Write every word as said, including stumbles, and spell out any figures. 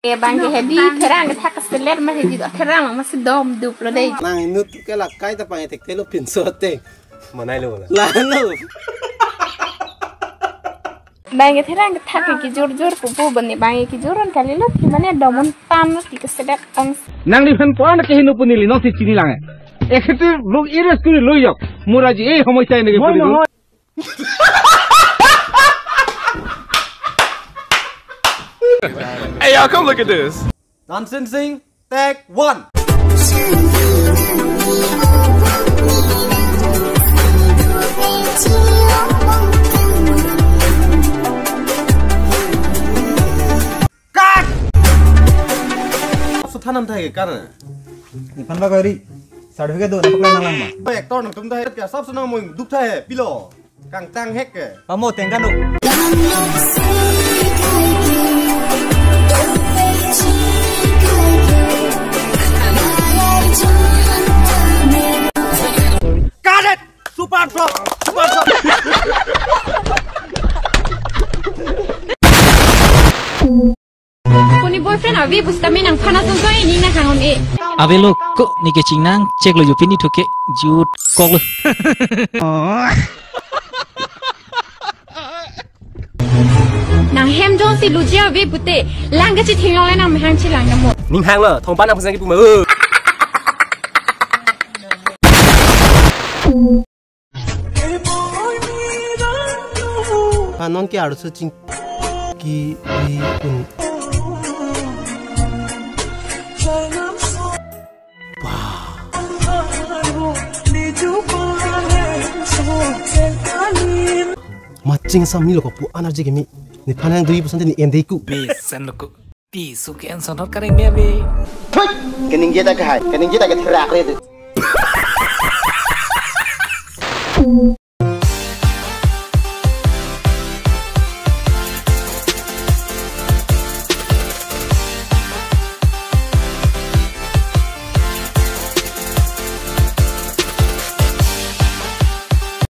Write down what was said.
Eh, bang ke hedi therang kethak keselet ma hedi do therang ma si dom dup lo dei. Nang inut ke lakai ta pang etek telo pinso te. Manai lo la. Lalo. Bang ke therang kethak ke kijur jur pupu bani bang ke kijur an kali lo ki mane domon tan lo ki keselet ong. Nangliphan puan ke hinu pu neli nongsi chini lang. Ekhetu lok iris kuri lo yok. Muraji eh homoi chai nege puri lo. Hey, y'all, come look at this. Dancing Sing, take one. Cut! Sothanam thai ke kan? Nephan ba kori certificate do, nephan lang ma? Actor nangtum thai ke sab sona moi duk thai pilo. Kangtang hek ke. Pamo tengkan do. Got it! Super drop! Super drop! Puni boyfriend ave pusitame nangphan atum to ini na hangon e. Ave lo ko neke chingnang chek lo jo pini thuke jut kok lo. Nang hem jongsi luji ave pute lang kachitheng long nang mehang chilang namo. Ning hang lo thongpan nang pusang kipu ma. Panon ke arso ching ki di pun. Matching sa mi lo ko pu anar je ke mi. Nephan nang dui puson te ne-en dei ku. Besen lo ko. Pisu ke en sonot kareng me ave. Thut! Kaningje ta kahai, kaningje ta katherak re tu.